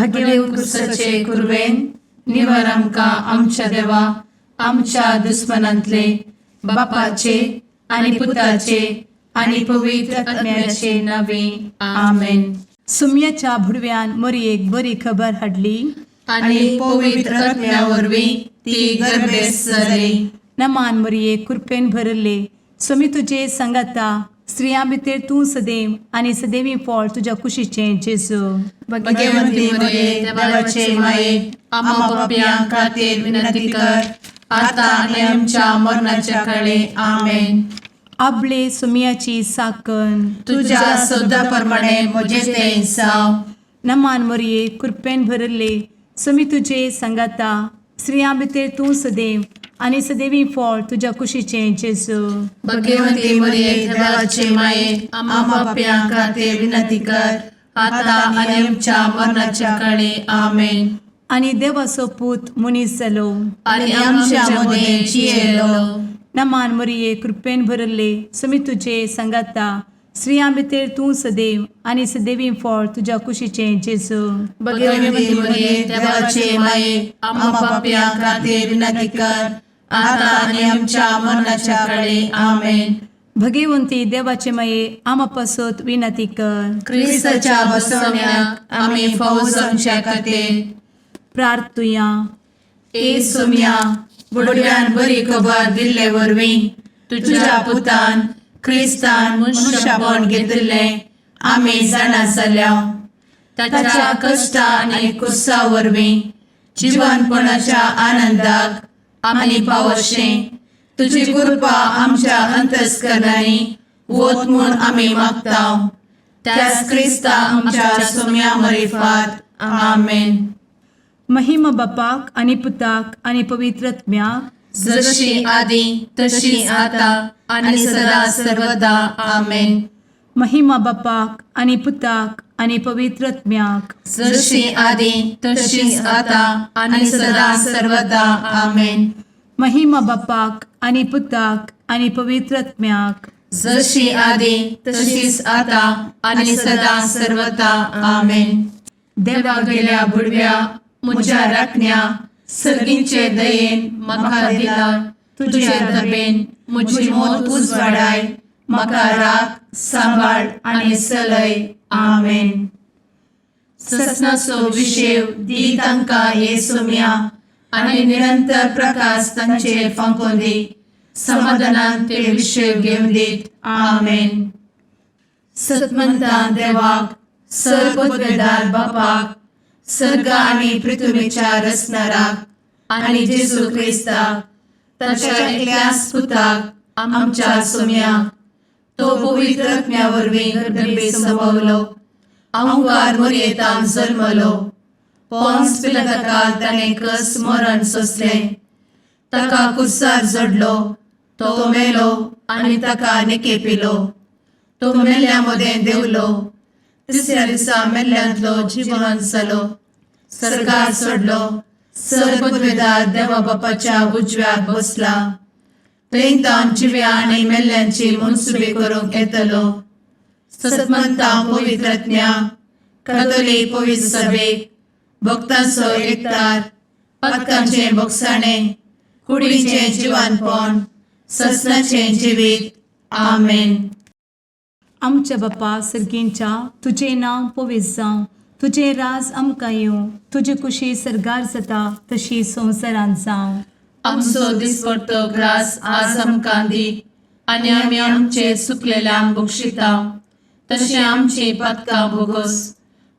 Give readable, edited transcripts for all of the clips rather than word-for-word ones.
भगेवन क्रुसाचे कुरवेन निवर आमकां आमच्या देवा आमच्या दुस्मनांतले बापाचे आनी पुताचे आनी पवित्र आत्म्याचे नावे. आमेन. सुम्याच्या भुडव्यान मोरयेक बरी खबर हाडली आनी पवित्र आत्म्या वरवीं ती गर्भेस्त जाली. नमान मोरये, कृपेन भरले, स्वामी तुजे सांगाता. स्त्रियां भितर तूं सदैव आनी सदैवी फळ तुज्या कुशीचें जेजू. भगवंती मरिये, देवाचे माये, आम्हा पापयां खातीर विनंती कर, आता आनी आमच्या मरणाच्या काळी. आमेन. आबले सुमियाची साकन. तुझ्या शब्दा प्रमाणे म्हजें तें जावं. नमान मोरये, कृपेन भरले, स्वामी तुजे सांगाता. स्त्रियां भितर तूं सदैव आनी सदैवी फळ तुज्या कुशीचें जेजू. भगवंती मरिये, देवाचे माये, आम्हा पापयां खातीर विनंती कर, आता आनी आमच्या मरणाच्या काळी. आमेन. आनी देवाचो पूत मनीस जालो आनी आमच्या मदें जियेलो. नमान मोरये, कृपेन भरले, स्वामी तुजे सांगाता. स्त्रियां भितर तूं सदैव आनी सदैवी फळ तुज्या कुशीचें जेजू. भगवंती मरिये, देवाचे माये, आम्हा पापयां खातीर विनंती कर, आता आनी आमच्या मरणाच्या काळी. आमेन. भगवंती देवाचे माये, आमा पासत विनंती कर. क्रिस्ताच्या बसवण्याक आमी फावो जावच्या खातीर. प्रार्थुया. ए सोम्या, बुडव्यान बरी खबर दिल्ले वरवीं तुझ्या पुतान क्रिस्तान मनुष्यपण घेतिल्लें आमी जाणा जाल्या. ताच्या कश्टा आनी कुर्सा वरवीं जिवनपणाच्या आनंदाक आमी पावशें तुजी कृपा आमच्या अंतस्करणांनी वत म्हूण आमी मागता, त्याच क्रिस्ता आमच्या सोम्या मरिफात. आमेन. महिमा बापाक आनी पुताक आनी पवित्र आत्म्याक. जशी आदी तशी आता आणि सदा सर्वदा. आमेन. महिमा बापाक आनी पुताक आनी पवित्र आत्म्याक. जशी आदी तशीच आता आणि सदा सर्वदा. आमेन. महिमा बापाक आनी पुताक आनी पवित्र आत्म्याक. जशी आदी तशीच आता आणि सदा सर्वदा. आमेन. देवा गेल्या बुडव्या म्हज्या राखण्या, सर्गींचे दयेन म्हाका दिला तुझे दबेन म्हजी मोत उजवाडाय, म्हाका राख, सांबाळ आनी चलय. आमेन. ससनाचो विशेव दी तांकां हे सोम्या आनी निरंतर प्रकाश तांचेर फांकोवन दी. समाधानान ते विशेव घेवन दीत. आमेन. सतमंतान देवाक, सर्वपदवेदार बापाक, सर्ग आनी पृथ्वीच्या रचणाराक आनी जेजू क्रिस्ताक ताच्या एकल्याच पुताक आमच्या सोम्याक, तो पवित्र आत्म्या वरवीं गर्भे संभवलो, अंकार मोरयेतान जल्मलो, पोन्स पिलाताकाल ताणें कस मरण सोंसलें, ताका कुर्सार जडलो, तो मेलो आनी ताका निकेपिलो, तो मेल्ल्या मदें देंवलो, तिसऱ्या दिसा मेल्ल्यांतलो जिवन जालो, सर्गार चडलो, सर्वपदवेदार देवा बापाच्या उजव्याक बसला, थंय तावन जिव्या आनी मेल्ल्यांची मनसुबी करूंक येतलो. सतमंता पवित्र आत्म्या, कातोलीक पवित्र सभेक, भक्तांचो एकतार, पातकांचें भोगसाणें, कुडीचें जिवानपण, ससनाचें जिवीत. आमेन. आमच्या बापा सर्गींच्या, तुजें नांव पवित्र जावं, तुजें राज आमकां येवं, तुजी कुशी सर्गार जाता तशी संवसारांत जावं. आमचो दिसपडतो ग्रास आज आमकां दी आनी आमी आमचे चुकलेल्यांक बक्षिता तशें आमची पातकां भोगोस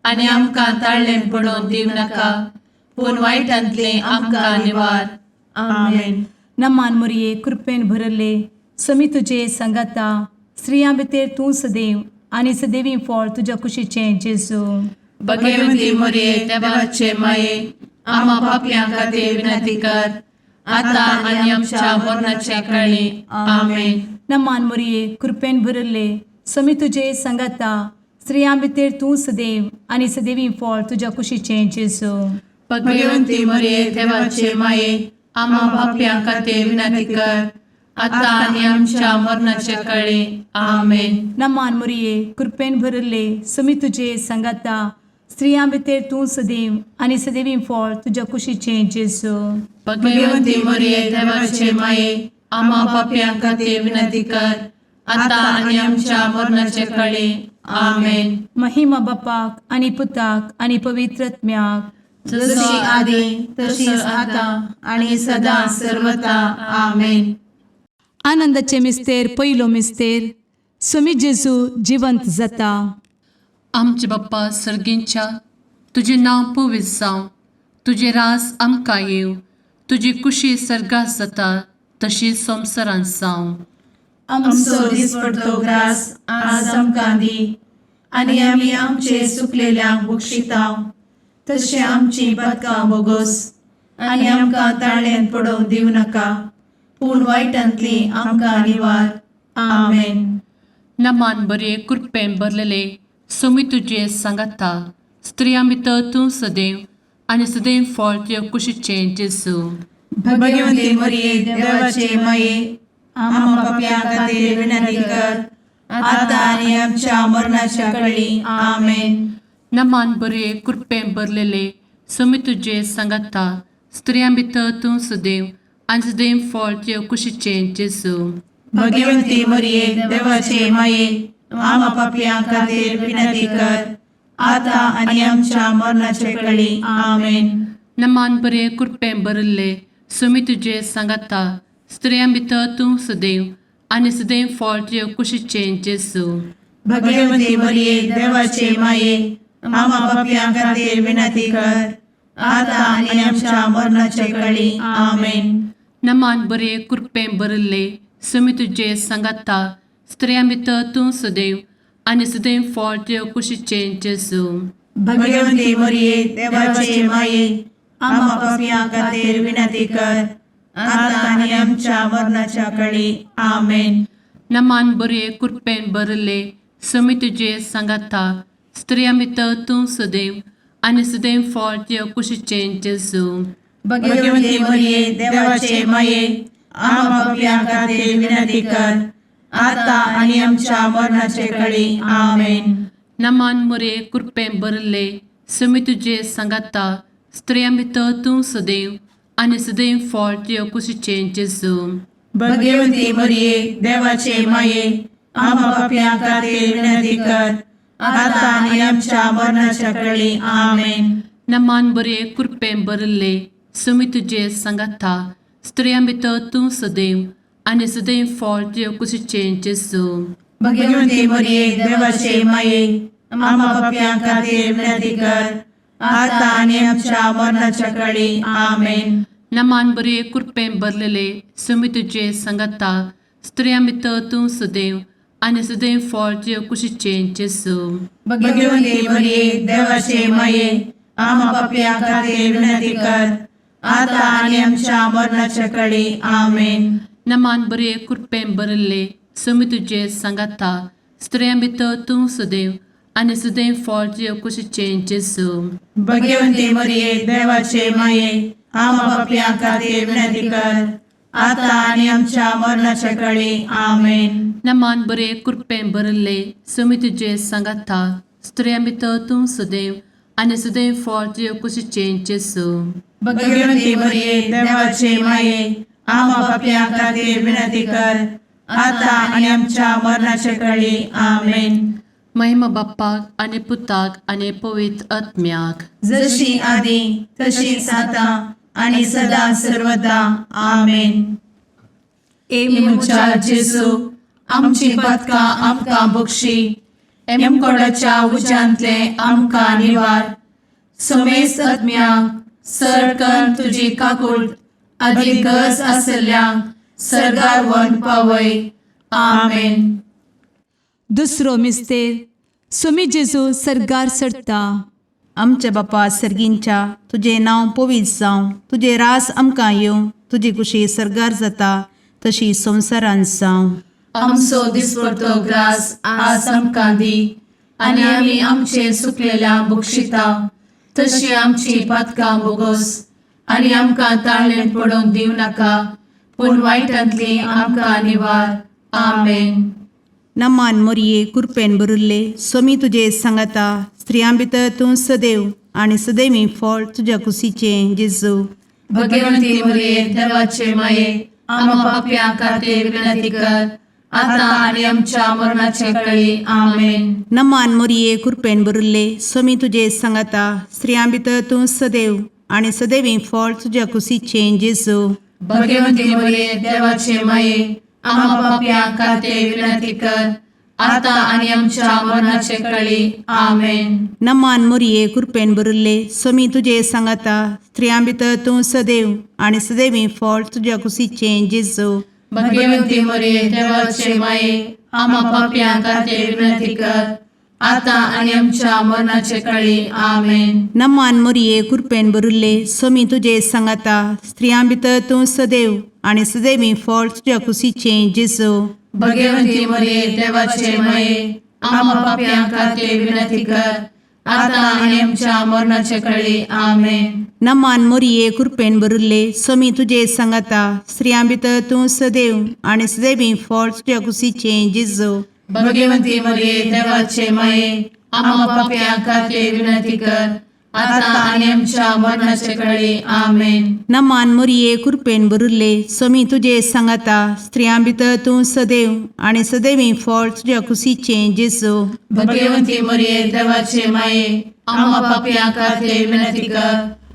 आनी आमकां ताळ्ळें पडोवन दिवं नाका, पूण वायटांतलें आमकां निवार. आमेन. नमान मोरये, कृपेन भरले, समी तुजे सांगाता. स्त्रियां भितर तूं सदैव आनी सदैवी फळ तुज्या कुशीचें जेजू. भगवती मोरये, देवाचे माये, आम्हा पापयां खातीर विनंती कर, आता आनी आमच्या मरणाच्या काळी. आमेन. नमान मोरये, कृपेन भरले, समी तुजे सांगाता. स्त्रियां भितर तूं सदैव आनी सदैवी फळ तुज्या कुशीचें जेजू. भगवंती मोरये, देवाचे माये, आम्हा पापयां खातीर विनंती कर, आता आनी आमच्या मरणाच्या काळी. आमेन. नमान मोरये, कृपेन भरले, समी तुजे सांगाता. स्त्रियां भितर तूं सदैव आनी सदैवी फळ तुज्या कुशीचें जेजू. भगवती मरिये, देवाचे माये, आम्हा पापयां खातीर विनंती कर, आतां आनी आमच्या मरणाचे कळी. आमेन. महिमा बापाक आनी पुताक आनी पवित्र आत्म्याक. जशी आदी तशीच आतां आनी सदां सर्वता. आमेन. आनंदाचे मिस्तेर, पयलो मिस्तेर, सुमी जेजू जिवंत जाता. आमचे बाप्पा सर्गींच्या, तुजें नांव पवित्र जावं, तुजें रास आमकां येवं, तुजी कुशी सर्गात जाता तशी संवसारांत जावं. आमचो दिसपडतो ग्रास आज आमकां दी आनी आमी आमचे सुकलेल्यांक बक्षितांव तशें आमची पदकां बोगोस आनी आमकां ताळ्यान पडोवंक दिवं नाका, पूण वायटांतली आमकां निवार. आमेन. नमान बरे, कृपेन भरलेले, सोमी तुजे सांगाता, स्त्रियां भितर तूं सदैव आनी सदैव फळ तुजे कुशीचें जेजू. भगवंती मरिये, देवाचे माये, आम्हा पापयां खातीर विनंती कर, आतां आनी आमच्या मरणाच्या कळी. आमेन. नमान बरे, कृपेन भरलेले, सोमी तुजे सांगाता, स्त्रियां भितर तूं सदैव आनी सदैव फळ तुजे कुशीचें जेजू. भगवंती मरिये, देवाचे माये, आम्हा पापयां खातीर विनंती कर, आतां आनी आमच्या मरणाचे कळी. आमेन. नमान बरे, कृपेन भरिल्ले, सुमी तुजे सांगाता, स्त्रियां भितर तूं सदैव आनी सदैव फळ तुजे कुशीचें जेजू. भगवंती मरिये, देवाचे माये, आम्हा पापयां खातीर विनंती कर, आतां आनी आमच्या मरणाचे कळी. आमेन. नमान बरे, कृपेन भरिल्ले, सुमी तुजे सांगाता, स्त्रियां भितर तूं सदैव आनी सदैव फळ तुजे कुशीचें जेजू. भगवंती मरिये, देवाचे माये, आम्हा पापयां खातीर विनंती कर, आतां आनी आमच्या मरणाच्या कळी. आमेन. नमान बरे, कृपेन भरिल्ले, सुमी तुजे सांगाता, स्त्रियां भितर तूं सदैव आनी सदैव फळ तुजे कुशीचें जेजू. भगवंती मरिये, देवाचे माये, आम्हा पापयां खातीर विनंती कर, आतां आनी आमच्या मरणाचे कळी. आमेन. नमान मुरे, कृपेन भरिल्ले, सुमी तुजे सांगाता, स्त्रियां भितर तूं सदैव आनी सदैव फळ तुजे कुशीचें जेजू. भगवंती मरिये, देवाचे माये, आम्हा पापयां खातीर विनंती कर, आतां आनी आमच्या मरणाच्या कळी. आमेन. नमान बरे, कृपेन भरिल्ले, सुमी तुजे सांगाता, स्त्रियां भितर तूं सदैव आनी सदैव फळ तुजे कुशीचें जेजू. भगवंती मरिये, देवाचे माये, आम्हा पापयां खातीर विनंती कर, आतां आनी आमच्या मरणाच्या कळी. आमेन. नमान बरे, कृपेन भरलेले, सुमी तुजे सांगाता, स्त्रियां भितर तूं सदैव आनी सदैव फळ तुजे कुशीचें जेजू. भगवंती मरिये, देवाचे माये, आम्हा पापयां खातीर विनंती कर, आतां आनी आमच्या मरणाच्या कळी. आमेन. नमान बरे, कृपेन भरिल्ले, सुमी तुजे सांगाता, स्त्रियां भितर तूं सदैव आनी सदैव फळ तुजे कुशीचें जेजू. भगवंती मरिये, देवाचे माये, आम्हा पापयां खातीर विनंती कर, आतां आनी आमच्या मरणाच्या कळी. आमेन. नमान बरे, कृपेन भरिल्ले, सुमी तुजे सांगाता, स्त्रियां भितर तूं सदैव आनी सदैव फळ तुजे कुशीचें जेजू. भगवंती मरिये, देवाचे माये, आम्हा पापयां खातीर विनंती कर, आतां आनी आमच्या मरणाच्या कळी. आमेन. महिमा बाप्पाक आनी पुताक आनी पवित्र आत्म्याक. जशी आदी तशीच आतां आनी सदां सर्वदा. आमेन. ए म्हज्या जेजू, आमची पदकां आमकां बक्षी, एमकोडाच्या उज्यांतले आमकां निवार, समेस्त आत्म्यांक सरकन तुजी काकूळ आदी गरज आसल्ल्यांक सर्गार वन पावय. आमेन. दुसरो मिस्तेर, सुमी जेजू सर्गार चडता. आमच्या बापा सर्गींच्या, तुजें नांव पवित्र जावं, तुजें रास आमकां येवं, तुजी कुशी सर्गार जाता तशी संवसारांत जावं. आमचो दिसपडतो ग्रास आज आमकां दी आनी आमी आमचे सुकलेल्या बक्षिता तशी आमची पातकां बोगोस आनी आमकां ताळ्ळें पडोवंक दिवं नाका, पूण वायटांतली आमकां निवार. आमेन. नमान मोरये कुरपेन भरिल्ले सोमी तुजे सांगाता स्त्रियां भितर तूं सदैव आनी सदैवी फळ तुज्या कुशीचें जेजू. भगवंती मरिये देवाचे माये आम्हा पापयां खातीर विनंती कर आता आनी आमच्या मरणाचे कळी. आमेन. नमान मोरये कुरपेन भरिल्ले सोमी तुजे सांगाता स्त्रियां भितर तूं सदैव आनी सदैवी फळ तुज्या कुशीचें जेजू. भगवंती मरिये देवाचे माये आम्हा पापयां खातीर विनंती कर आता आनी आमच्या मरणाचे कळी. आमेन. नमान मोरये कुरपेन भरिल्ले सोमी तुजे सांगाता स्त्रियां भितर तूं सदैव आनी सदैवी फळ तुज्या कुशीचें जेजू. भगवंती मरिये देवाचे माये आम्हा पापयां खातीर विनंती कर आता आनी आमच्या मरणाचे कळी. आमेन. नमान मोरये कुरपेन भरिल्ले सोमी तुजे सांगाता स्त्रियां भितर तूं सदैव आनी सदैवी फळ तुज्या कुशीचें जेजू. भगवंती मरिये देवाचे माये आम्हा पापयां खातीर विनंती कर आता आनी आमच्या मरणाचे कळी. आमेन. नमान मोरये कुरपेन भरिल्ले सोमी तुजे सांगाता स्त्रियां भितर तूं सदैव आनी सदैवी फळ तुज्या कुशीचें जेजू. भगवंती मरिये देवाचे माये आम्हा पापयां खातीर विनंती कर आता आनी आमच्या मरणाचे कळी. आमेन. नमान मोरये कुरपेन भरिल्ले सोमी तुजे सांगाता स्त्रियां भितर तूं सदैव आनी सदैवी फळ तुज्या कुशीचें जेजू. भगवंती मरिये देवाचे माये आम्हा पापयां खातीर विनंती कर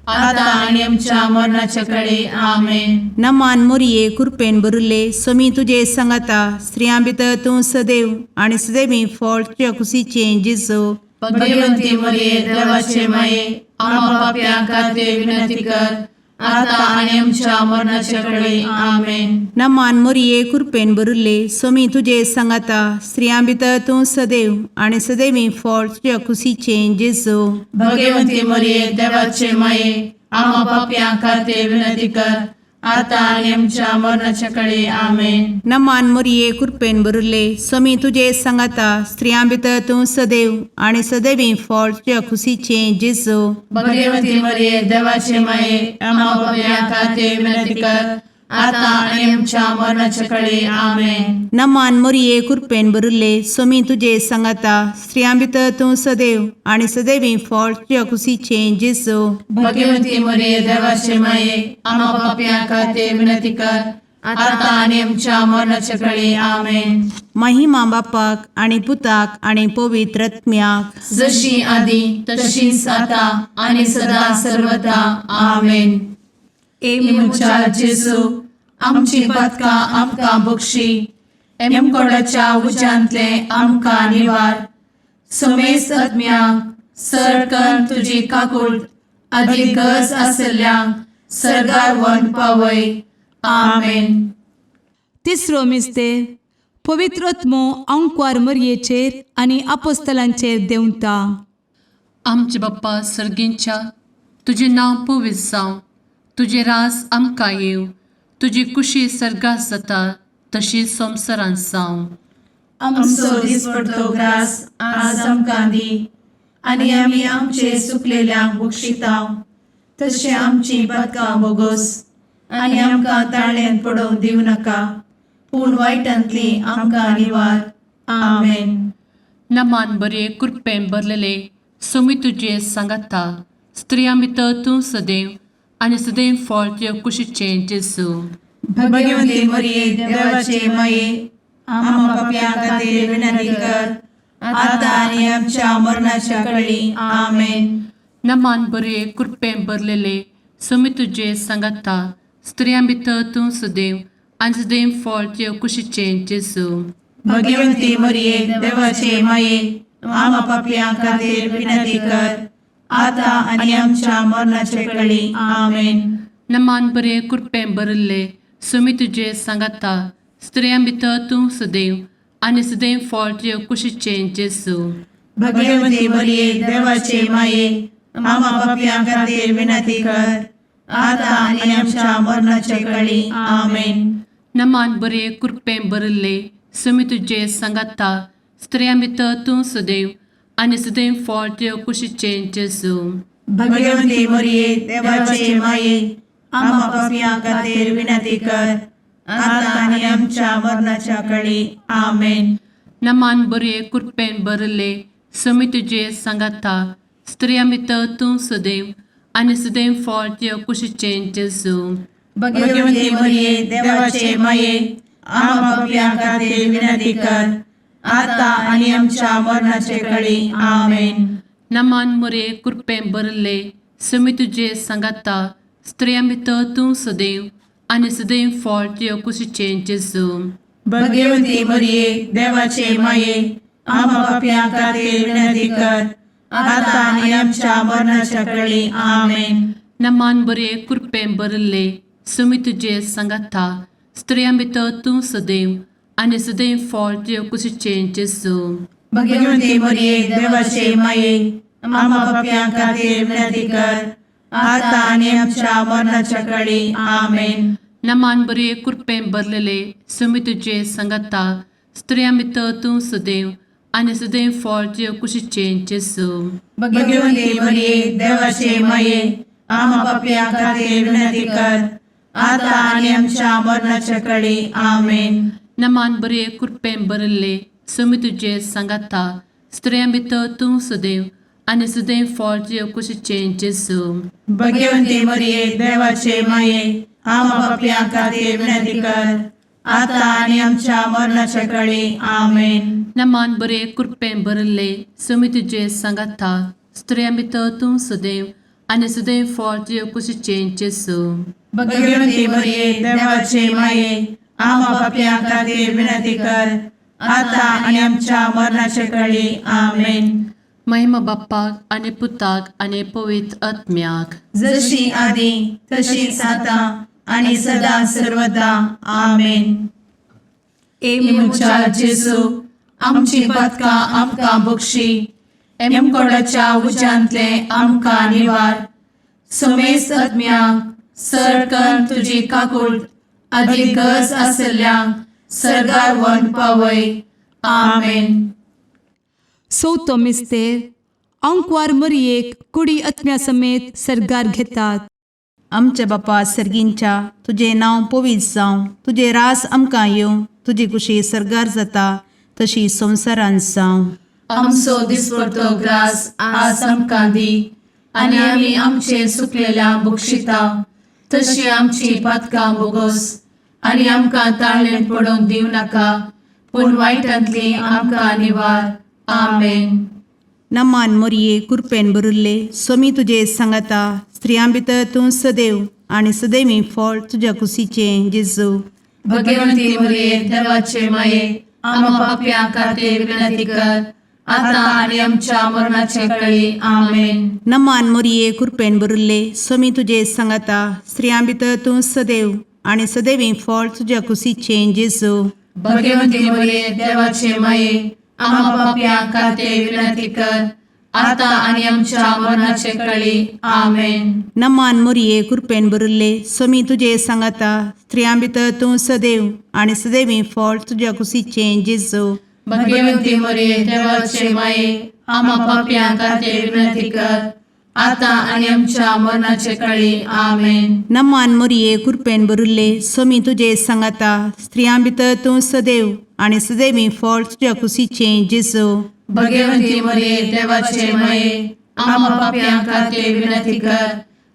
आता आनी आमच्या मरणाचे कळी. आमेन. नमान मोरये कुरपेन भरिल्ले सोमी तुजे सांगाता स्त्रियां भितर तूं सदैव आनी सदैवी फळ तुज्या कुशीचें जेजू. भगवंती मरिये देवाचे माये आम्हा पापयां खातीर विनंती कर आता आनी आमच्या मरणाचे कळी. आमेन. नमान मोरये कुरपेन भरिल्ले सोमी तुजे सांगाता स्त्रियां भितर तूं सदैव आनी सदैवी फळ तुज्या कुशीचें जेजू. भगवंती मरिये देवाचे माये आम्हा पापयां खातीर विनंती कर आता आनी आमच्या मरणाचे कळी. आमेन. नमान मोरये कुरपेन भरिल्ले सोमी तुजे सांगाता स्त्रियां भितर तूं सदैव आनी सदैवी फळ तुज्या कुशीचें जेजू. भगवंती मरिये देवाचे माये आम्हा पापयां खातीर विनंती कर आता आनी आमच्या मरणाचे कळी. आमेन. नमान मोरये कुरपेन भरिल्ले सोमी तुजे सांगाता स्त्रियां भितर तूं सदैव आनी सदैवी फळ तुज्या कुशीचें जेजू. भगवंती मरिये देवाचे माये आम्हा पापयां खातीर विनंती कर आता आनी आमच्या मरणाचे कळी. आमेन. महिमा बापाक आनी पुताक आनी पवित्र आत्म्याक. जशी आदी तशीच आता आनी सदा सर्वदा. आमेन. ए म्हज्या जेजू आमची पातकां आमकां बक्षी एमकोडाच्या उज्यांतले आमकां निवार समेस्त आत्म्यांक सरकन तुजी काकूट आदी गरज आसल्ल्यांक सरगार वन पावय. आमेन. तिसरो मिस्तेर पवित्र आत्मो अंकवार मरयेचेर आनी आपोस्तलांचेर देंवता. आमचे बाप्पा सर्गींच्या तुजें नांव पवित्र जावं, तुजें राज आमकां येवं, तुजी कुशी सर्गात जाता तशी संवसारांत जावं. आमचो दिसपडतो ग्रास आज आमकां दी आनी आमी आमचे सुकलेल्यांक बक्षितांव तशें आमची पातकां बोगोस आनी आमकां ताळ्यांत पडोवंक दिवं नाका पूण वायटांतली आमकां निवार. आमेन. नमान बरे कृपेन भरलेले सोमी तुजे सांगाता स्त्रियां भितर तूं सदैव आनी सदैव फळ तुज्या कुशीचें जेजू. भगवंती मरिये देवाचे माये आम्हा पापयां खातीर विनंती कर आता आनी आमच्या मरणाच्या कळी. आमेन. नमान बरे कृपेन भरलेले सोमी तुजे सांगाता स्त्रियां भितर तूं सदैव आनी सदैव फळ तुज्या कुशीचें जेजू. भगवंती मरिये देवाचे माये आम्हा पापयां खातीर विनंती कर आता आनी आमच्या मरणाच्या कळी. आमेन. नमान बरे कृपेन भरिल्ले सोमी तुजे सांगाता स्त्रियां भितर तूं सदैव आनी सदैव फळ तुज्या कुशीचें जेजू. भगवंती मरिये देवाचे माये आम्हा पापयां खातीर विनंती कर आता आनी आमच्या मरणाच्या कळी. आमेन. नमान बरे कृपेन भरिल्ले सोमी तुजे सांगाता स्त्रियां भितर तूं सदैव आनी सदैव फळ तुज्या कुशीचें जेजू. भगवंती मरिये देवाचे माये आम्हा पापयां खातीर विनंती कर आता आनी आमच्या मरणाच्या कळी. आमेन. नमान बरये कृपेन भरले समी तुजे सांगाता स्त्रिया भितर तूं सदैव आनी सदैव फळ तुज्या कुशीचें जेजू. भगवती मरिये, देवाचे माये, आम्हा पापयां खातीर विनंती कर, आता आनी आमच्या मरणाचे कळी. आमेन. नमान मुरे कृपेन भरले समी तुजे सांगाता स्त्रिया भितर तूं सदैव आनी सदैव फळ तुज्या कुशीचें जेजू. भगवती मरिये, देवाचे माये, आम्हा पापयां खातीर विनंती कर, आता आनी आमच्या मरणाच्या कळी. आमेन. नमान बरे कृपेन भरले समी तुजे सांगाता स्त्रिया भितर तूं सदैव आनी सदैव फळ तुज्या कुशीचें जेजू. भगवती मरिये, देवाचे माये, आम्हा पापयां खातीर विनंती कर, आता आनी आमच्या मरणाच्या कळी. आमेन. नमान बरे कृपेन भरलेले समी तुजे सांगाता स्त्रिया भितर तूं सदैव आनी सदैव फळ तुज्या कुशीचें जेजू. भगवती मरिये, देवाचे माये, आम्हा पापयां खातीर विनंती कर, आता आनी आमच्या मरणाच्या कळी. आमेन. नमान बरे कृपेन भरले समी तुजे सांगाता स्त्रिया भितर तूं सदैव आनी सदैव फळ तुज्या कुशीचें जेजू. भगवती मरिये, देवाचे माये, आम्हा पापयां खातीर विनंती कर, आता आनी आमच्या मरणाच्या कळी. आमेन. नमान बरे कृपेन भरले समी तुजे सांगाता स्त्रिया भितर तूं सदैव आनी सदैव फळ तुज्या कुशीचें जेजू. भगवती मरिये, देवाचे माये, आम्हा पापयां खातीर विनंती कर, आता आनी आमच्या मरणाच्या कळी. आमेन. महिमा बाप्पाक आनी पुताक आनी पवित्र आत्म्याक. जशी आदी तशीच आता आणि सदा सर्वदा. आमेन. ए म्हज्या जेजू, आमची पातकां आमकां बक्षी, एमकोडाच्या उज्यांतले आमकां निवार, समेस्त आत्म्यांक सरकन तुजी काकूळ आदी गरज आसल्ल्यांक सरगार व्हरून पावय. आमेन. चवथो मिस्तेर आंकवार मरियेक कुडी आत्म्या समेत सर्गार घेतात. आमच्या बापा सर्गींच्या, तुजें नांव पवित्र जावं, तुजें रास आमकां येवं, तुजी कुशी सर्गार जाता तशी संवसारांत जावं. आमचो दिसपडतो ग्रास आज आमकां दी आनी आमी आमचे सुकलेल्या बक्षिता तशी आमची पातकां बोगोस आनी आमकां ताळणेंत पडोवंक दिवं नाका, पूण वायटांतली आमकां निवार. आमेन. नमान मोरये, कुरपेन भरिल्ले, सोमी तुजे सांगाता, स्त्रियां भितर तूं सदैव आनी सदैवी फळ तुज्या कुशीचें जेजू. भगवंती मरिये, देवाचे माये, आम्हा पापयां खातीर विनंती कर, आता आनी आमच्या मरणाचे कळी. आमेन. नमान मोरये, कुरपेन भरिल्ले, सोमी तुजे सांगाता, स्त्रियां भितर तूं सदैव आनी सदैवी फळ तुज्या कुशीचें जेजू. भगवंती मरिये, देवाचे माये, आम्हा पापयां खातीर विनंती कर, आता आनी आमच्या मरणाचे कळी. आमेन. नमान मोरये, कुरपेन भरिल्ले, सोमी तुजे सांगाता, स्त्रियां भितर तूं सदैव आनी सदैवी फळ तुज्या कुशीचें जेजू. भगवंती मरिये, देवाचे माये, आम्हा पापयां खातीर विनंती कर, आता आनी आमच्या मरणाचे कळी. आमेन. नमान मोरये, कुरपेन भरिल्ले, सोमी तुजे सांगाता, स्त्रियां भितर तूं सदैव आनी सदैवी फळ तुज्या कुशीचें जेजू. भगवंती मरिये, देवाचे माये, आम्हा पापयां खातीर विनंती कर,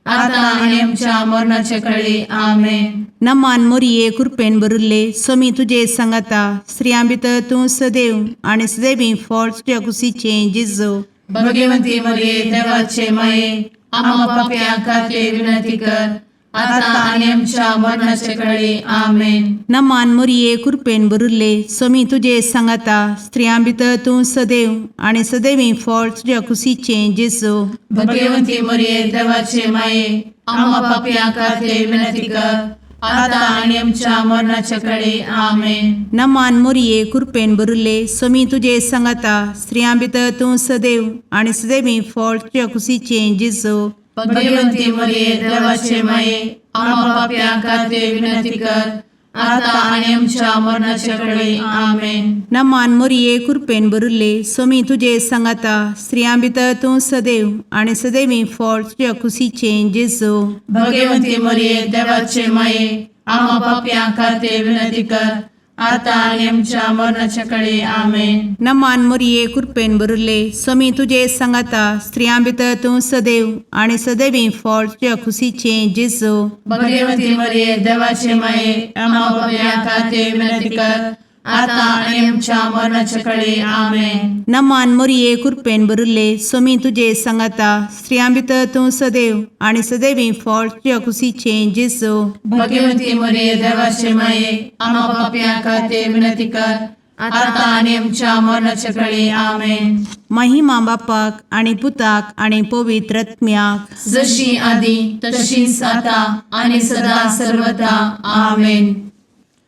आता आनी आमच्या मरणाचे कळी. आमेन. नमान मोरये, कुरपेन भरिल्ले, सोमी तुजे सांगाता, स्त्रियां भितर तूं सदैव आनी सदैवी फळ तुज्या कुशीचें जेजू. भगवंती मरिये, देवाचे माये, आम्हा पापयां खातीर विनंती कर, आता आनी आमच्या मरणाचे कळी. आमेन. नमान मोरये, कुरपेन भरिल्ले, सोमी तुजे सांगाता, स्त्रियां भितर तूं सदैव आनी सदैवी फळ तुज्या कुशीचें जेजू. भगवंती मरिये, देवाचे माये, आम्हा पापयां खातीर विनंती कर, आता आनी आमच्या मरणाचे कळी. आमेन. नमान मोरये, कुरपेन भरिल्ले, सोमी तुजे सांगाता, स्त्रियां भितर तूं सदैव आनी सदैवी फळ तुज्या कुशीचें जेजू. भगवंती मरिये, देवाचे माये, आम्हा पापयां खातीर विनंती कर, आता आनी आमच्या मरणाचे कळी. आमेन. नमान मोरये, कुरपेन भरिल्ले, सोमी तुजे सांगाता, स्त्रियां भितर तूं सदैव आनी सदैवी फळ तुज्या कुशीचें जेजू. भगवंती मरिये, देवाचे माये, आम्हा पापयां खातीर विनंती कर, आतां आनी आमच्या मरणाच्या कडे आमेन. नमान मोरये, कृपेन भरिल्ले, स्वामी तुजे सांगाता. स्त्रियां भितर तूं सदैव आनी सदैवी फळ तुज्या खुशीचें जेजू. भगवती मरिये, देवाचे माये, आम्हा पापयां खातीर विनंती कर, आतां आनी आमच्या मरणाच्या कडे आमेन. नमान मोरये, कृपेन भरिल्ले, स्वामी तुजे सांगाता. स्त्रियां भितर तूं सदैव आनी सदैवी फळ तुज्या खुशीचें जेजू. भगवती मरिये, देवाचे माये, आम्हा पापयां खातीर विनंती कर, आतां आनी आमच्या मरणाच्या कडे आमेन. महिमा बापाक आनी पुताक आनी पवित्र आत्म्याक. जशी आदी तशीच आता आणि सदा सर्वदा आमेन.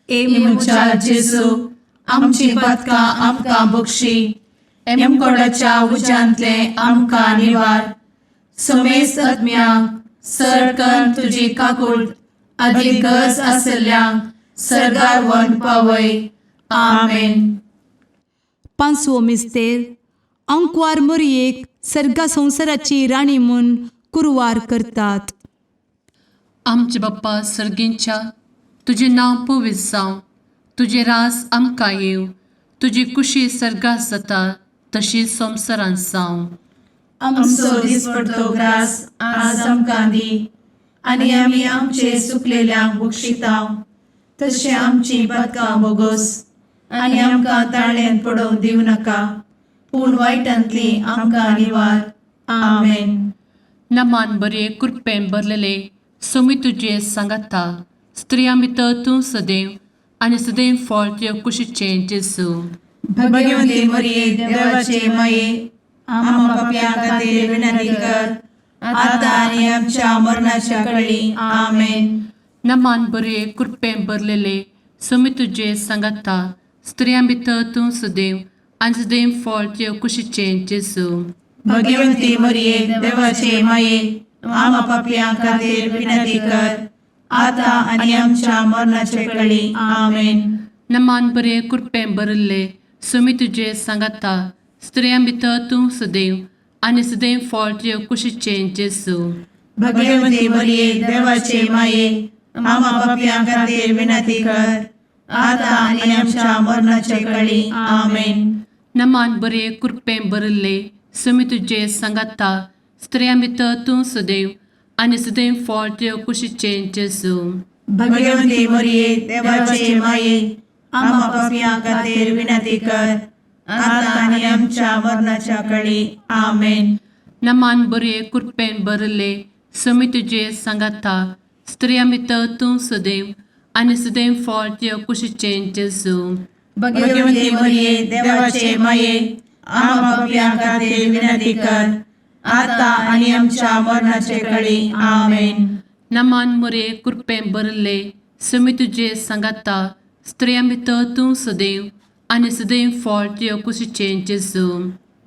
ए म्हज्या जेजू, आमची पदकां आमकां बक्षी, एमकोडाच्या उज्यांतले आमकां निवार, समेस्त आत्म्यांक सरकन तुजी काकूट आदी गरज आसल्ल्यांक सरगार वन पावय. आमेन. पांचवो मिस्तेर, आंकवार मोरयेक सर्गा संवसाराची राणी म्हूण कुरवार करतात. आमचे बाप्पा सर्गींच्या, तुजें नांव पवित्र जावं, तुजें राज आमकां येवं, तुजी कुशी सर्गात जाता तशी संवसारांत जावं. आमचो दिसपडतो ग्रास आज आमकां दी, आनी आमी आमचे सुकलेल्यांक बक्षितांव, तशें आमची पदकां बोगोस, आनी आमकां ताळ्यान पडोवंक दिवं नाका, पूण वायटांतली आमकां निवार. आमेन. नमान बरे, कृपेन भरलेले, सोमी तुजे सांगाता. स्त्रियां भितर तूं सदैव आनी सदैव फळ तुज्या कुशीचें जेजू. भगवती मरिये, देवाचे माये, आम्हा पापयां खातीर विनंती कर, आतां आनी आमच्या मरणाच्या कळी. आमेन. नमान बरे, कृपेन भरलेले, सोमी तुजे सांगाता. स्त्रियां भितर तूं सदैव आनी सदैव फळ तुज्या कुशीचें जेजू. भगवती मरिये, देवाचे माये, आम्हा पापयां खातीर विनंती कर, आतां आनी आमच्या मरणाचे कळी. आमेन. नमान बरे, कृपेन भरिल्ले, सोमी तुजे सांगाता. स्त्रियां भितर तूं सदैव आनी सदैव फळ तुज्या कुशीचें जेजू. भगवती मरिये, देवाचे माये, आम्हा पापयां खातीर विनंती कर, आतां आनी आमच्या मरणाचे कळी. आमेन. नमान बरे, कृपेन भरिल्ले, सोमी तुजे सांगाता. स्त्रियां भितर तूं सदैव आनी सदैव फळ तुज्या कुशीचें जेजू. भगवती मरिये, देवाचे माये, आम्हा पापयां खातीर विनंती कर, आतां आनी आमच्या मरणाच्या कळी. आमेन. नमान बरे, कृपेन भरिल्ले, सोमी तुजे सांगाता. स्त्रियां भितर तूं सदैव आनी सदैव फळ तुज्या कुशीचें जेजू. भगवती मरिये, देवाचे माये, आम्हा पापयां खातीर विनंती कर, आतां आनी आमच्या मरणाचे कळी. आमेन. नमान मोरे, कृपेन भरिल्ले, सोमी तुजे सांगाता. स्त्रियां भितर तूं सदैव आनी सदैव फळ तुज्या कुशीचें जेजू.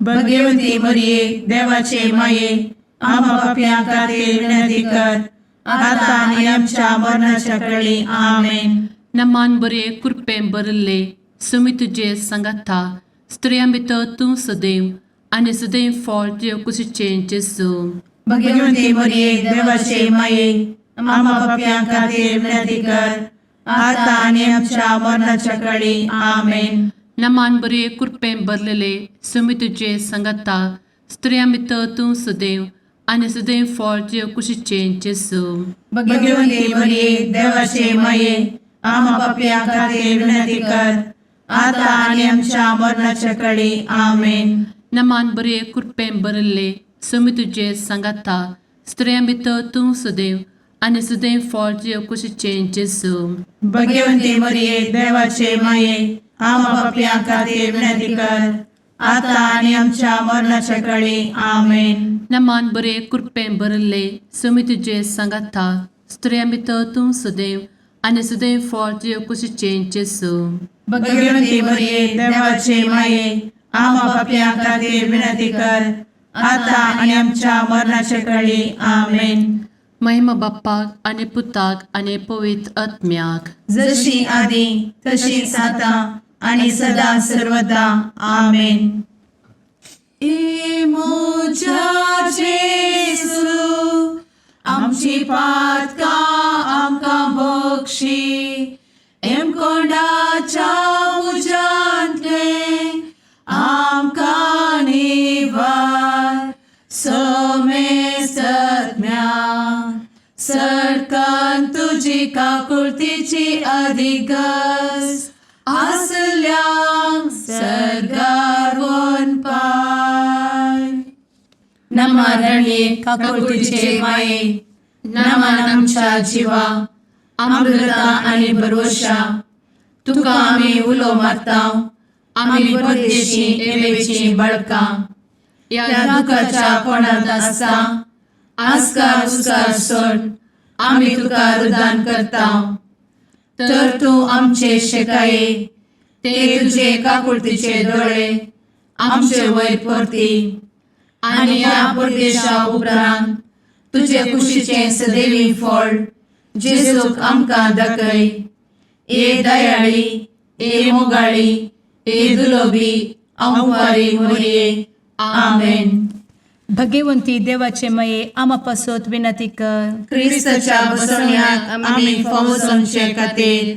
भगवती मरिये, देवाचे माये, आम्हा पापयां खातीर विनंती कर, आतां आनी आमच्या मरणाच्या कळी. आमेन. नमान बरे, कृपेन भरिल्ले, सोमी तुजे सांगाता. स्त्रियां भितर तूं सदैव आनी सदैव फळ तुज्या कुशीचें जेजू. भगवती मरिये, देवाचे माये, आम्हा पापयां खातीर विनंती कर, आतां आनी आमच्या मरणाच्या कळी. आमेन. नमान बरे, कृपेन भरलेले, सोमी तुजे सांगाता. स्त्रियां भितर तूं सदैव आनी सदैव फळ तुज्या कुशीचें जेजू. भगवती मरिये, देवाचे माये, आम्हा पापयां खातीर विनंती कर, आतां आनी आमच्या मरणाच्या कळी. आमेन. नमान बरे, कृपेन भरिल्ले, सोमी तुजे सांगाता. स्त्रियां भितर तूं सदैव आनी सदैव फळ तुज्या कुशीचें जेजू. भगवती मरिये, देवाचे माये, आम्हा पापयां खातीर विनंती कर, आतां आनी आमच्या मरणाच्या कळी. आमेन. नमान बरे, कृपेन भरिल्ले, सोमी तुजे सांगाता. स्त्रियां भितर तूं सदैव आनी सदैव फळ तुज्या कुशीचें जेजू. भगवती मरिये, देवाचे माये, आम्हा पापयां खातीर विनंती कर, आतां आनी आमच्या मरणाच्या कळी. आमेन. महिमा बाप्पाक आनी पुताक आनी पवित्र आत्म्याक. जशी आदी तशीच आता आणि सदा सर्वदा. आमेन. ए म्हज्या जेजू, आमची पातकां आमकां बक्षी, एमकोंडाच्या तुजी काकुळतीची अधिगस आसल्यांक सर्गार पाय. नमरणये काकुळतीचे माये, नमन आमच्या जिवा, अमृता आनी भरवशा, तुका आमी उलो मारता, आमी परदेशी एवेची बळकां ह्या दुखाच्या कोणांत आसता आस्कार उस्कार सोड आमी तुका रुदान करता, तर तूं आमचे शेकाये ते तुजे काकुळतीचे दोळे आमचे वयर परती आनी ह्या परदेशा उपरांत तुजे कुशीचें सदैवी फळ जेजूक आमकां दाखय. ए दयाळी, ए मोगाळी, ए दुलोबी अंवारी मोरये. आमेन. भगवंती देवाचे मये आमा पासत विनंती कर. क्रिस्ताच्या बसवण्याक आमी फावो जावचे खातीर.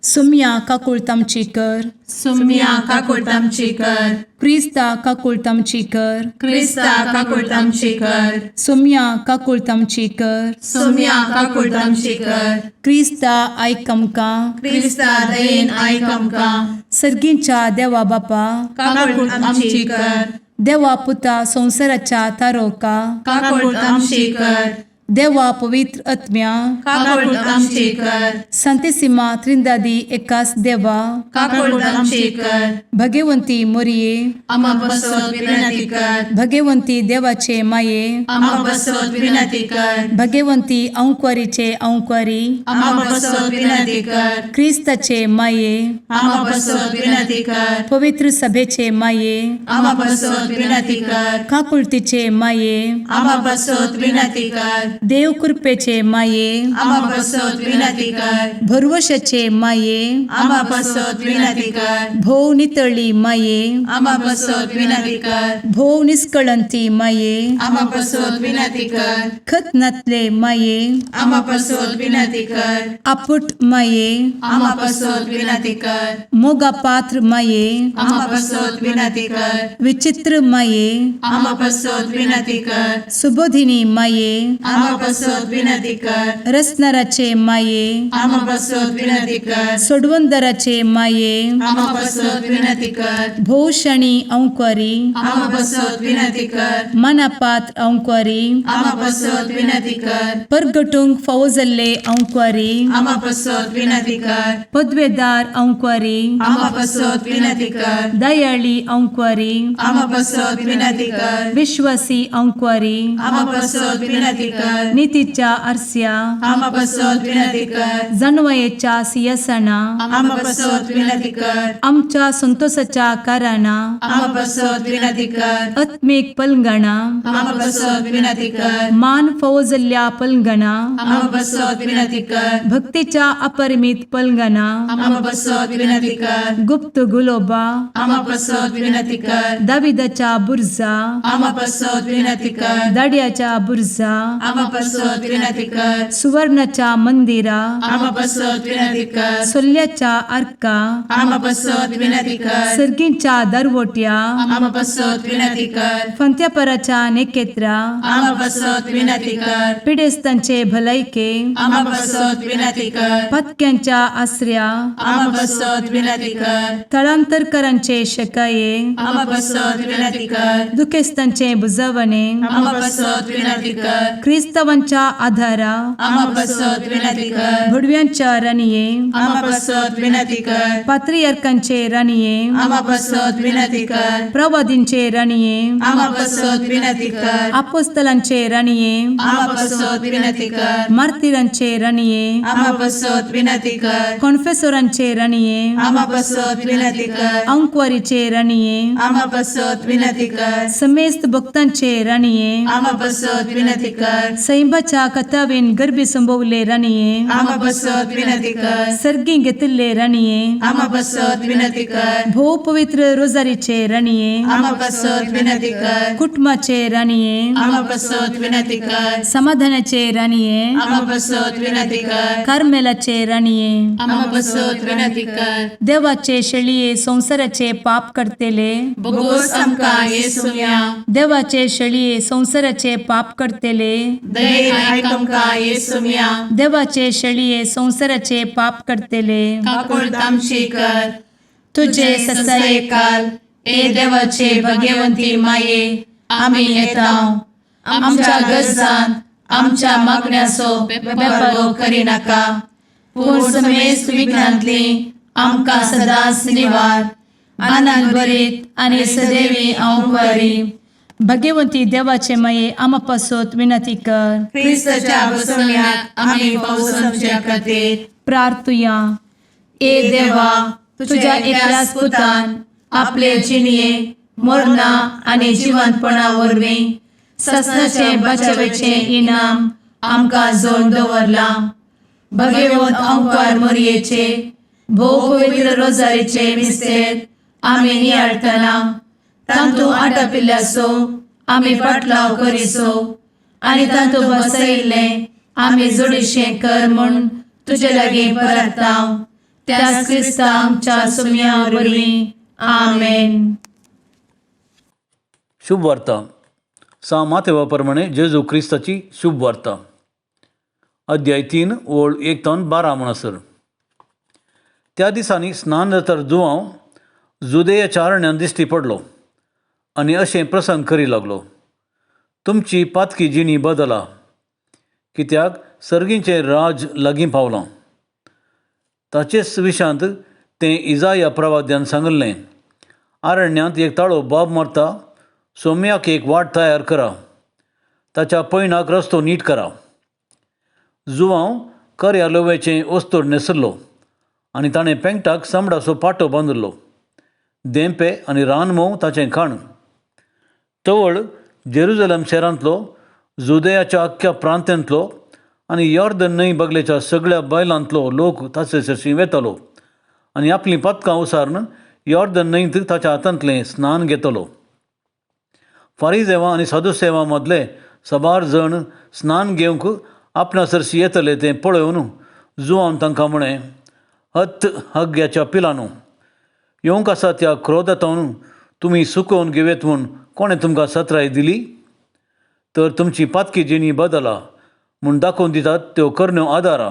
सुम्या काकुळत आमची कर. सुम्या काकुळट आमची कर. क्रिस्ता काकुळत आमची कर. क्रिस्ता काकुळट आमची कर. सुम्या काकुळत आमची कर. सुम्या काकुळट आमची कर. क्रिस्ता आयक आमकां. क्रिस्ता दयेन आयक आमकां. सर्गींच्या देवा बापा, काकुळट आमची कर. देवा पुता संवसाराच्या तारोका, काकुळट आमची कर. देवा पवित्र आत्म्या, काकुळट आमची कर. संतेसिमा त्रिंदादी एकास देवा, काकुळट आमची कर. भगवंती मोरये, आमा बसत विनंती कर. भगवंती देवाचे माये, आमा बसत विनंती कर. भगवंती अंक्वारीचे अंक्वारी, आमा बसत विनंती कर. क्रिस्ताचे माये, आमा बसत विनंती कर. पवित्र सभेचे माये, आमा बसत विनंती कर. काकुळतीचे माये, आमा बसत विनंती कर. देव कृपेचे माये, आमा बसत विनंती कर. भरवशाचे माये, आमा बसत विनंती कर. भोव नितळी माये, आमा बसत विनंती कर. भोव निस्कळंती माये, आमा बसत विनंती कर. खत नातले माये, आमा बसत विनंती कर. आपुट माये, आमा बसत विनंती कर. मोगा पात्र माये, आमा बसत विनंती कर. विचित्र माये, आमा बसत विनंती कर. सुबोधिनी माये, आमा बसत विनंती कर. रसनाराचे माये, आमा बसत विनंती कर. सोडवंदराचे माये, आमा बसत विनंती कर. भोवशणी अंक्वारी, आमा बसत विनंती कर. मनापात्र अंक्वारी, आमा बसत विनंती कर. परगटूंक फावो जाल्ले अंक्वारी, आमा बसत विनंती कर. पदवेदार अंक्वारी, आमा बसत विनंती कर. दयाळी अंक्वारी, आमा बसत विनंती कर. विश्वासी अंक्वारी, आमा बसत विनंती कर. नितीच्या आरस्या, आमा बसत विनंती कर. जानवयेच्या सियासना, आमा बसत विनंती कर. आमच्या संतोषाच्या कारणा, आमा बसत विनंती कर. आत्मीक पलंगणा, आमा बसत विनंती कर. मान फावो जाल्ल्या पलंगणा, आमा बसत विनंती कर. भक्तीच्या अपरिमित पलंगणा, आमा बसत विनंती कर. गुप्त गुलोबा, आमा बसत विनंती कर. दाविदाच्या बुर्जा, आमा बसत विनंती कर. दाड्याच्या बुर्जा, आमा बसत विनंती कर. सुवर्णाच्या मंदिरा, आमा बसत विनंती कर. सोल्ल्याच्या आर्का, आमा बसत विनंती कर. सर्गींच्या दरवट्या, आमा बसत विनंती कर. फंत्यापराच्या नेकेत्रा, आमा बसत विनंती कर. पिडेस्तांचे भलायके, आमा बसत विनंती कर. पत्क्यांच्या आसऱ्या, आमा बसत विनंती कर. थळांतरकरांचे शकाये, आमा बसत विनंती कर. दुखेस्तांचे बुजवणे, आमा बसत विनंती कर. क्रिस्तावांच्या आधारा, आमा बसत विनंती कर. भुडव्यांच्या राणये, आमा बसत विनंती कर. पात्रियर्कांचे राणये, आमा बसत विनंती कर. प्रवादींचे राणये, आमा बसत विनंती कर. आपोस्तलांचे राणये, आमा बसत विनंती कर. मार्तिरांचे राणये, आमा बसत विनंती कर. कॉन्फेसोरांचे राणये, आमा बसत विनंती कर. अंक्वारीचे राणये, आमा बसत विनंती कर. समेस्त भक्तांचे राणये, आमा बसत विनंती कर. सैंबाच्या कथावेन गर्भी संभवले राणये, आमा बसत विनंती कर. सर्गी घेतिल्ले राणये, आमा बसत विनंती कर. भोव पवित्र रोजारीचे राणये, आमा बसत विनंती कर. कुटुंबाचे राणये, आमा बसत विनंती कर. समाधानाचे राणये, आमा बसत विनंती कर. कार्मेलाचे राणये, आमा बसत विनंती कर. देवाचे शेळये संवसाराचे पाप करतेले, बोगोस आमकां येसुया. देवाचे शेळये संवसाराचे पाप करतेले, दयेन आयक आमकां येसुम्या. देवाचे शेळये संवसाराचे पाप करतले, काकुळट आमची कर. तुजे तुजे ससाये ससायकाल ए देवाचे भगवंती माये, आमी येता आमच्या गरजांत आमच्या मागण्याचो बेपर्वो करिनाका, पूण समेस्त विघ्नांतली आमकां सदांच निवार. आनंद भरीत आनी सदैवी अंकुरी भगवंती देवाचे माये, आमा पासत विनंती कर. क्रिस्ताच्या बसवण्यात आमी पावस आमच्या खातीर. प्रार्थुया. ए देवा, तुझ्या एकल्याच पुतान आपले जिणये मरणा आनी जिवंतपणा वरवीं ससनाचे बचावेचे इनाम आमकां जोड दवरलां. भगवंत अंकार मोरयेचे भोव पवित्र रोजारीचे मिस्तेर आमी नियाळटना तांतू आटापिल्ल्याचो आमी पाटलाव करिसो आनी तांतू बसयिल्लें आमी जोडीशें कर म्हूण तुजे लागीं परताव, त्याच क्रिस्ता आमच्या सुम्या वरवीं. आमेन. शुभ वार्ता सा मातेवा प्रमाणे जेजू क्रिस्ताची शुभ वार्ता, अध्याय 3 ओळ 1 तावन 12 म्हणसर. त्या दिसांनी स्नान जातर जुवांव जुदेयाच्या अरण्यांत दिश्टी पडलो आनी अशें प्रसंग करी लागलो, तुमची पातकी जिणी बदला, कित्याक सर्गीचें राज लागीं पावलां. ताचेच विशांत तें इजाया प्रवाद्यान सांगिल्लें, आरण्यांत एक ताळो बाब मारता, सोम्याक एक वाट तयार करा, ताच्या पयणाक रस्तो नीट करा. जुवांव कर्या लोव्याचें वस्तूर न्हेसलो आनी ताणें पेंकटाक चामडाचो पाटो बांदिल्लो. देंपे आनी रानमोव ताचें खाण. तवळ जेरुजलम शारांतलो, जुदयाच्या अख्ख्या प्रांतांतलो आनी यॉर्दन न्हंय बगलेच्या सगळ्या बैलांतलो लोक ताचे सरशीं वेतालो आनी आपलीं पदकां उसारून यॉर्दन न्हंयत ताच्या हातांतलें स्नान घेतलो. फारीजेवां आनी सादुसेवां मदले साबार जण स्नान घेवंक आपणा सरशी येतले तें पळोवन जुवान तांकां म्हळें, हत हग्याच्या पिलानू, येवंक आसा त्या क्रोधांतून तुमी सुकोवन घेवयेत म्हूण कोणें तुमकां सत्राय दिली? तर तुमची पातकी जिणी बदला म्हूण दाखोवन दितात त्यो करण्यो आदारा.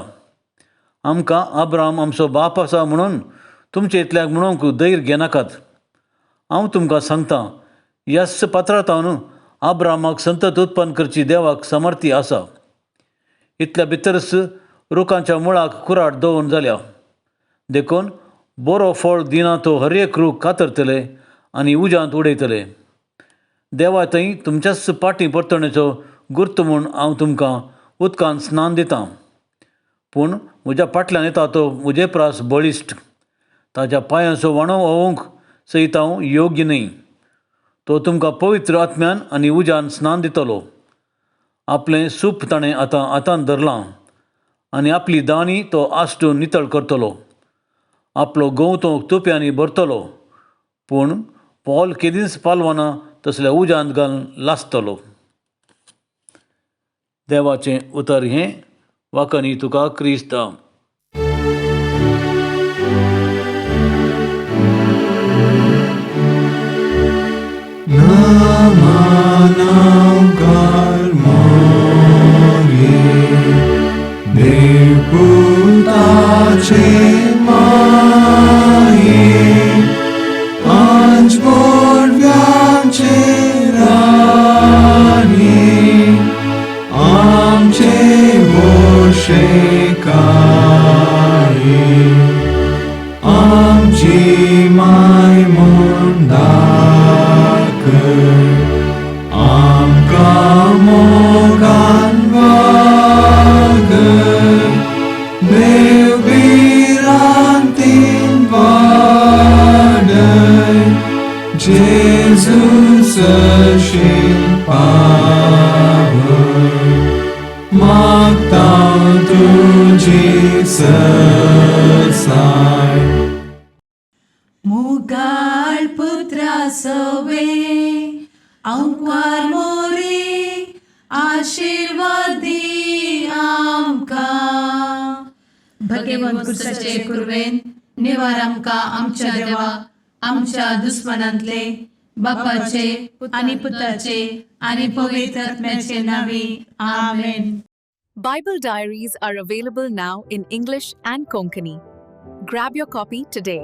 आमकां अब्राम आमचो बाप आसा म्हणून तुमचे इतल्याक म्हणूंक धैर्य घेनाकात. हांव तुमकां सांगतां, ह्याच पात्रांतावन अब्रामाक संतत उत्पन्न करची देवाक समर्थी आसा. इतल्या भितरच रुखांच्या मुळाक कुराड दवरून जाल्या, देखून बरो फळ दिना तो हर एक रूख कातरतले आनी उज्यांत उडयतले. देवा थंय तुमच्याच पाटी परतणेचो गुर्त म्हूण हांव तुमकां उदकान स्नान दितां, पूण म्हज्या फाटल्यान येता तो म्हजे प्रास बळिश्ट, ताच्या पांयांचो वाणो व्होवंक सयत हांव योग्य न्हय. तो तुमकां पवित्र आत्म्यान आनी उज्यान स्नान दितलो. आपलें सूप ताणें आतां हातांत धरलां आनी आपली दानी तो आसटून नितळ करतलो. आपलो गंव तो तुप्यांनी भरतलो, पूण पोल केदींच पालवना तसल्या उज्यांत घालून लासतलो. देवाचें उतर हें. वाकनी तुका क्रिस्तांव. मुगाळ पुत्रा सवे अंकुर मोरे आशीर्वादी आमकां. भगवंत कुर्साचे कुर्वेन निवार आमकां आमच्या देवा, आमच्या दुस्मनांतले बापाचे आनी पुताचे आनी पवित्र आत्म्याचे नावे आमेन. Bible Diaries are available now in English and Konkani. Grab your copy today.